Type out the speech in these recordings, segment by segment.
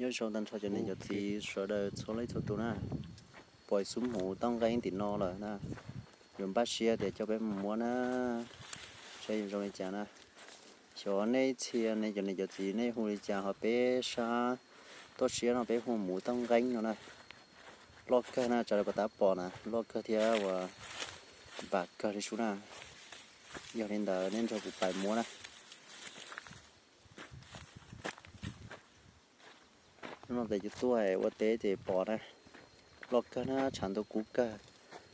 Nyob zoo tag nrho cov niam cov txiv sawv daws txhua leej txhua tus na. Pom xub hmuv toj nqeeb tim no lawm na, yuav npaj siab tias coj peb mus muab na, saib yuav zoo li cas na. Xyov nej txhia nej cov niam cov txiv nej hu li cas ho peb sab toj siab no peb hu hmuv toj nqeeb no na. Loj kawg na, tsam li pas tab pom na, loj kawg thiab uas npam kawg li sub na. Yog li ntawd nej nrog kuv pais muab na. Hnub no tes cov tuaj ua teb ces pom na, loj kawg na, tshav ntuj kub kawg.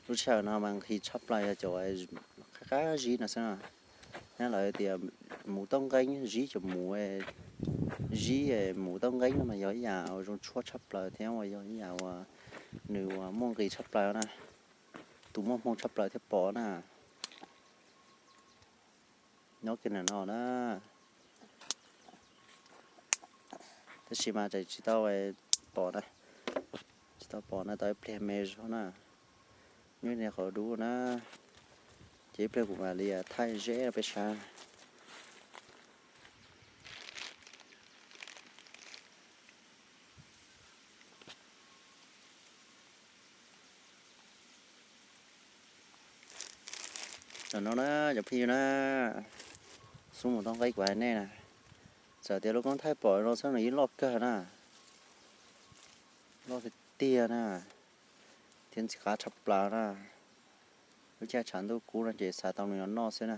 Lub sij hawm no mas nqhis tshaj plaws yog cov qab zib no xwb na. Thiab lawv tias hmuv toj nqeeb zib cov hmuv, zib hmuv toj nqeeb no mas yog ib yam uas zoo tshuaj tshaj plaws thiab uas yog ib yam uas nws uas muaj nqis tshaj plaws na. Tus muaj hmoo tshaj plaws thiaj pom na. Nyob kiag ntawm no na. Tab sis mas tseem tsis tau pom na, tsis tau pom na, tau ib pliag me zog na. Nyob li qhov dub na, ces ib pliag kuv mam li thaij zeb rau peb sab. Tam no na cov phooj ywg na, xub hmuv toj nqeeb kuv hais nej na, txawm tias lub koob thaij pom no xwb nws yeej loj kawg na, loj tiag tiag na, thiab ntxim qab tshaj plaws na. Lub caij tshav ntuj kub no ces xav tau nws noj xwb na,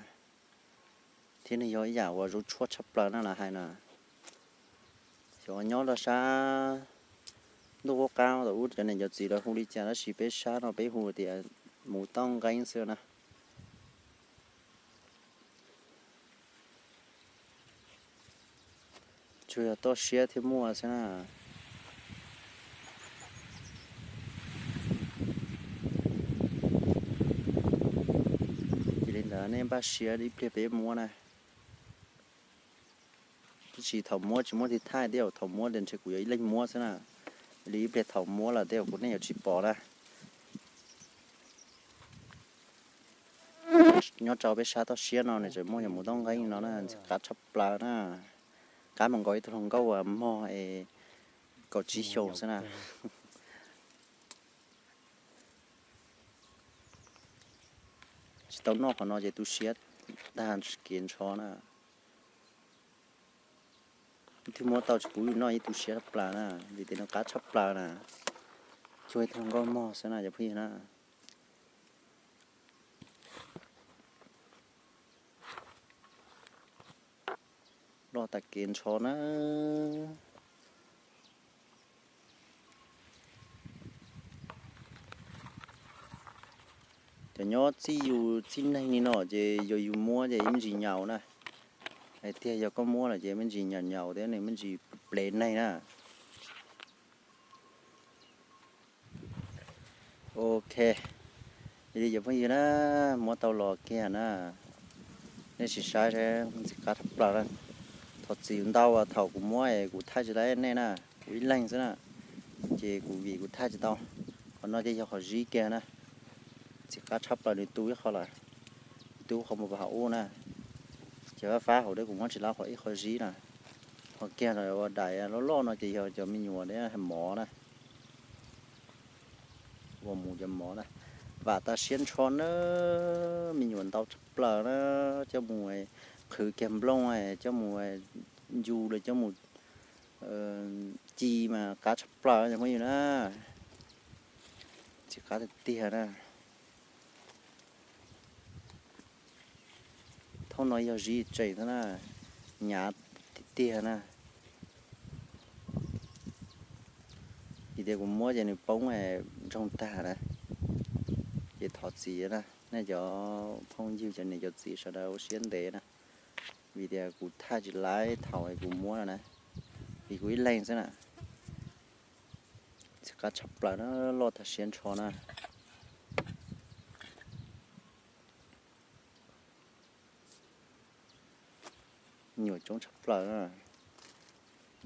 thiab nws yog ib yam uas zoo tshuaj tshaj plaws na lawv hais na. Xyov nyob rau sab ntuj qub qab thaum ub cov niam cov txiv lawv hu li cas tab sis peb sab no peb hu tias hmuv toj nqeeb xwb na. Tsuas yog toj siab thiaj muaj xwb na. Ces li ntawd nej npaj siab ib pliag peb muab na. Tab sis thaum muab tsis muaj tiv thaij thiab, thaum muab ces ntshe kuv yuav ib leeg muab xwb na. Li ib pliag thaum muab lawm tej zaum kuv nej yuav tsis pom na. Nyob rau peb sab toj siab no nws tseem muaj yog hmuv toj nqeeb no na, ntxim qab tshaj plaws na. Qab mas nkaus ib tug hluas nkauj uas mog es kaum tsib xyoos xwb na. Tsis tau noj qhov no ces tu siab tag kev ntsho na. Twb muab tau tsis puv noj yeej tu siab tshaj plaws na, vim tias nws qab tshaj plaws na. Cuag ib tug hluas nkauj mog xwb na cov phooj ywg na. Loj tas kev ntsho na. Cov nyob txij yus txij neeg li no ces yog yus muab ces ib me ntsis nyaum na. Hais tiag yog koj muab lawm ces me ntsis nyaum nyaum thiab nws me ntsis plev neeg na. Ok, yog li cov phooj ywg na, muab tau los kiag na, nej sim saib saib ntxim qab tshaj plaws na. Thov txim ntau thaum kuv muab es kuv thaij tsis tau nej na, kuv ib leeg xwb na, ces kuv vim kuv thaij tsis tau. Qhov no ces yog qhov zib kiag na, ntxim qab tshaj plaws nws tu ib qho lawm, tu qhov mus pas hauv ub na, ces fab fab hauv deb kuv muab tsis lab qhov ib qho zib na. Qhov kiag no ua daim loj loj no ces yog cov me nyuam deb mov na. Ua mus cov mov na, vam tas siab ntsho na, me nyuam ntau tshaj plaws na, coj mus qhwv kiag nplooj, coj mus ncu los coj mus ci mas qab tshaj plaws cov phooj ywg na, ntxim qab tiag tiag na. Thaum no yog zib tseem xwb na, hnyav tiag tiag na. Vim tias kuv muab ces nws poob ntsoog tag na, ces thov txim na nej cov phooj ywg cov niam cov txiv sawv daws ua siab ntev na, vim tias kuv thaij tsis laib thaum kuv muab no na, vim kuv ib leeg xwb na. Ntxim qab tshaj plaws na, loj tag siab ntsho na. Nyuam coob tshaj plaws na.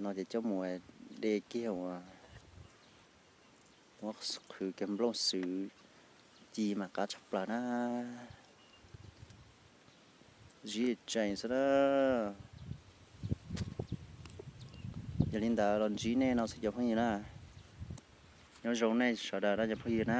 No ces coj mus de kiag uas muab qhwv kiag nplooj xwb ci mas qab tshaj plaws na. Zib tsees xwb na. Yog li ntawd los ntsib nej no xwb cov phooj ywg na. Nyob zoo nej sawv daws na cov phooj ywg na.